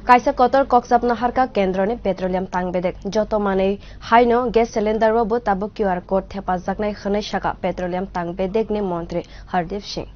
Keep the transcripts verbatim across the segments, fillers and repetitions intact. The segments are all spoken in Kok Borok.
Kaisa kotor kokchapna harkha kendroni petroleum tang bedek. Joto manwi haino gas cylinder o bo tabuk Q R code thepajaknai hwnwi sakha petroleum tang bedekni montri Hardeep Singh.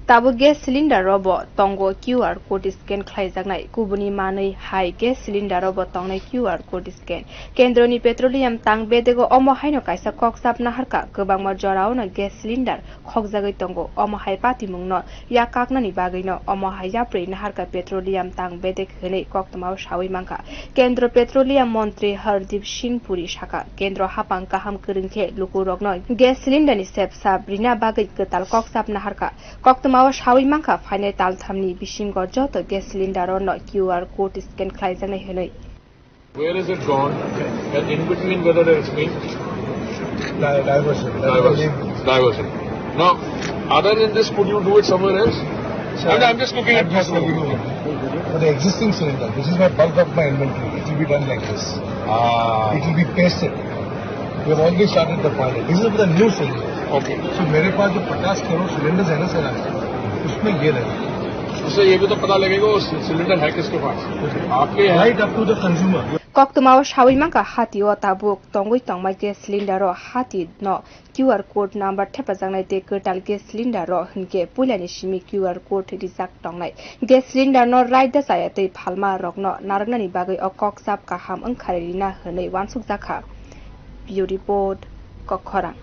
Tabuk gas cylinder o bo tongo Q R code scan khlaijaknai, kubuni manwi hai gas cylinder o bo tongnai Q R code scan. Kendroni petroleum tang bedego omo haino kaisa kokchapna harkha, kwbangma joraono gas cylinder khokjagwi tongo. Omo hai patimungno yak kaknani bagwino omo hai yapri naharkha petroleum tang bedek hwnwi koktwmao sawi mankha. Kendro petroleum montri Hardeep Singh Puri sakha, kendro hapang kaham kwrwng khe lukurokno gas cylinder ni sep sap rina bagwi kwtal kokchap naharkha. Koktwmao sawi mankha phainai talthamni bisingo joto gas cylinder no Q R code scan khlaijaknai hwnwi. Where is it gone? And in between, whether there has been Di-, diversion. Diversion. Diversion. Now, other than this, could you do it somewhere else? Sir, I mean, I'm just looking at I'm just this looking only. For the existing cylinder, this is my bulk of my inventory. It will be done like this. Ah. It will be pasted. We have already started the pilot. This is for the new cylinder. Okay. So मेरे पास जो पचास करोड़ cylinders है ना सर, आज उसमें ये रहेगा। उससे ये भी तो पता लगेगा वो सिलेंडर है किसके पास। आपके यहाँ Right up to the consumer. Koktwmao sawi mankha hati o tabuk tongwi tongma gas cylinder o hati no Q R code number thepajaknai tei kwtal gas cylinder o hinkhe puilani simi Q R code rijak tongnai. Gas cylinder no raida chaya tei phalma rokno narwknani bagwi o kokchap kaham wngkhai rina hwnwi uansukjakha. Bureau Report, Kokkhorang.